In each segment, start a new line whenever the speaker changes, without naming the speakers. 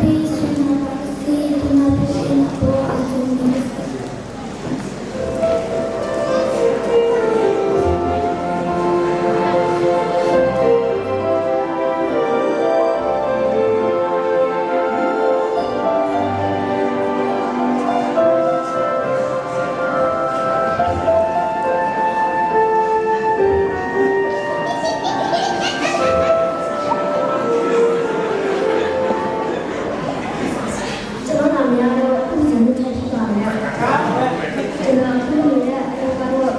Pi Sui pa ka si. Tunapu in a paw aa cawmmi ka si. ကျွန်တော်နာမည်ကတော့ဦးဇန်ထက်ဖြစ်ပါတယ်ကျွန်တော်ခုနေတဲ့အလုပ်ကတော့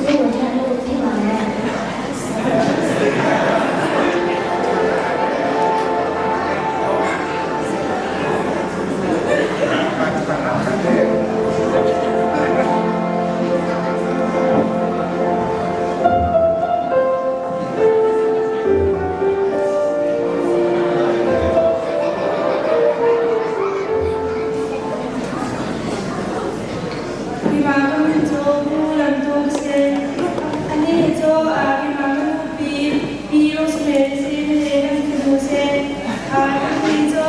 ရုပ်ဝန်ထမ်းလို့ဖြစ်ပါတယ်
Keimah ka min cu Pu Lam Tu ka si. Anih cu keimah ka nupi Pi Rosemary si mile kan fanu si. Kan cu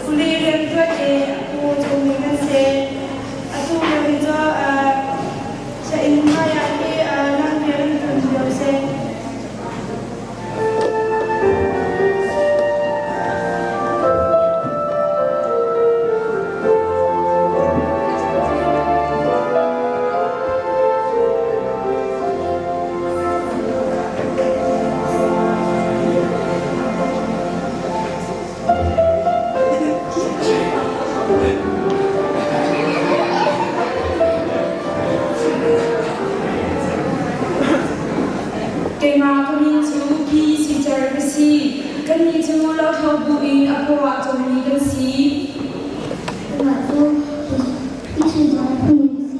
kuli rianṭuan i a pu cungmi kan si. Atu lio hi cu Sainn hmaiah hi langrian an ṭuan lio si. Keimah ka min cu Pi Sicer ka si. Kannih cu lothlo bu in a phaw ah cawmmi kan si.
Keimah cu Pi Sui Zawn phun ka si.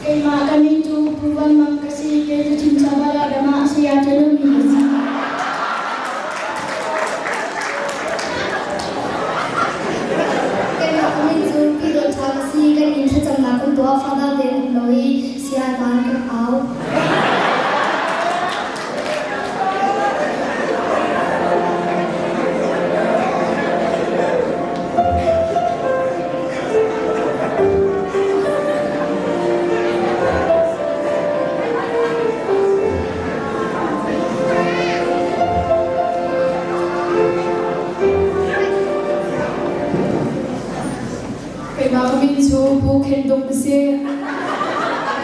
Keimah ka min cu Pu Van Mang ka si. Kei cu Chinchawala ram ah saya ṭalumi ka si.
Keimah ka min cu Pi Dawt Ṭha ka si. Kan inn thlacamnak kan tuah. Father Day kan lo i saya dan kan au.
Keimah ka min cu Pu Khen Duk ka si.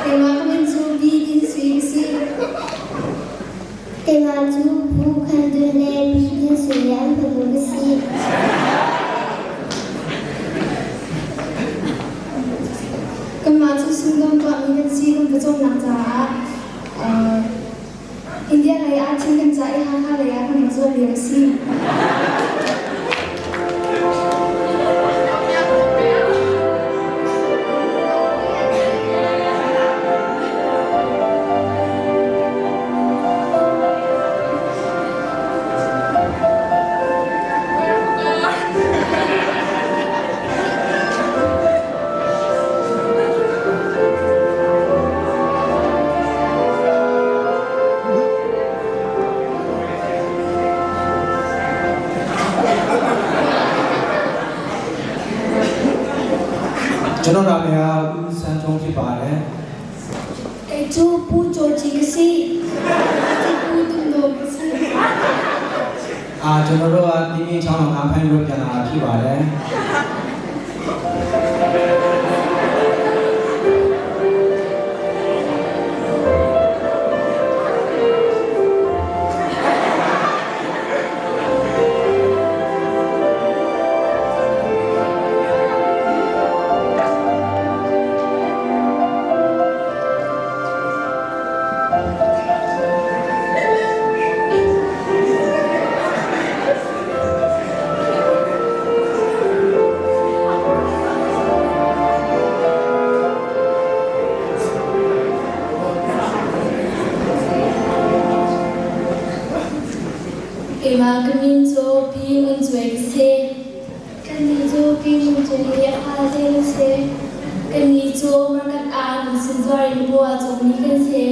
Keimah ka min cu Pi Din Sui ka si. Keimah cu Pu Khan Dun le Pi Din Sui le an fanu ka si.
Kanmah cu sungdong tuahmi kan si. Kan pawcawmnak caah India lei ah thil kan cah i Hakha lei ah kan rak zuar lio a si.
ကျွန်တော်နာမည်ကဦးစန်းထုံးဖြစ်ပါတယ်
Kei cu Pu Georgie ka si. Pu Tum Dawm ka si.
အာကျွန်တော်တို့ကတင်းတင်းချောင်းအောင်ငါးဖမ်းလို့ပြန်လာတာဖြစ်ပါတယ်
Keimah ka min cu Pi Ngun Cuai ka si. Kannih cu Pi Ngun Cuai hi a fate kan si. Kannih cu market ah lungsin zuar in paw a cawmmi kan si.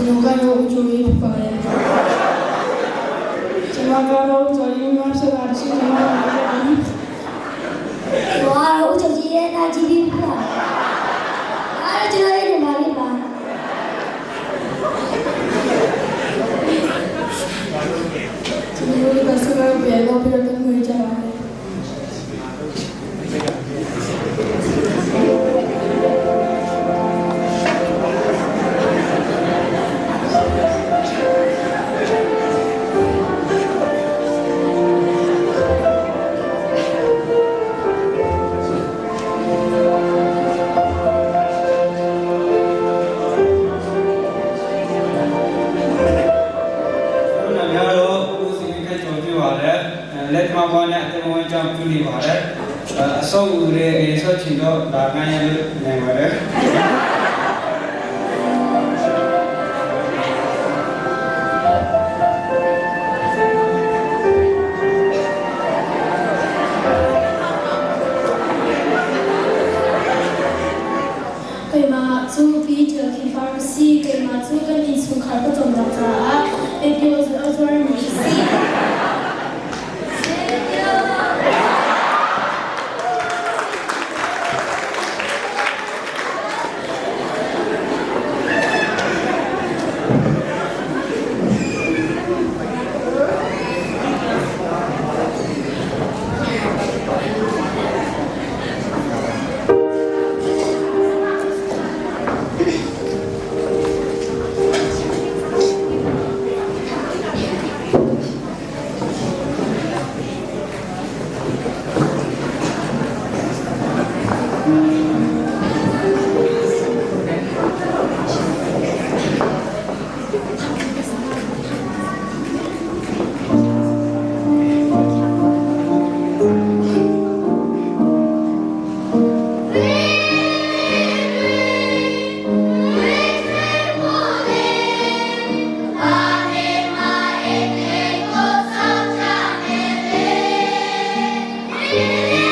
ကျွန်တော်ကတော့ဦးကျော်ရေးဖြစ်ပါတယ်ကျွန်တော်ကတော့ကျော်ရေးမဆရာရှိကျွန်တော်
我ဦးချုပ်ကြီးရဲ့တာကြီးပြီးပါအဲ့ဒါကျွန်တော်ရဲ့ညီမလေးပါ
ကျွန်တော်တို့ကဆရာပြေတော့ပြတော့မြွေကြပါတယ်
ကျွန်တော်များတော့ဦးစီးခက်ကြော်ပြပါတယ်လက်မဘွားနဲ့အတင်ဝင်ကြောင့်ပြုနေပါတယ်အဆောက်အဦတွေအိမ်ဆောက်ချင်တော့ဒါကရလို့နိုင်ပါတယ်
Keimah cu Peter Kifar ka si. Keimah cu kan innchungkhar ka cawmnak caah Pepio a zuarmi ka si.
Thank you.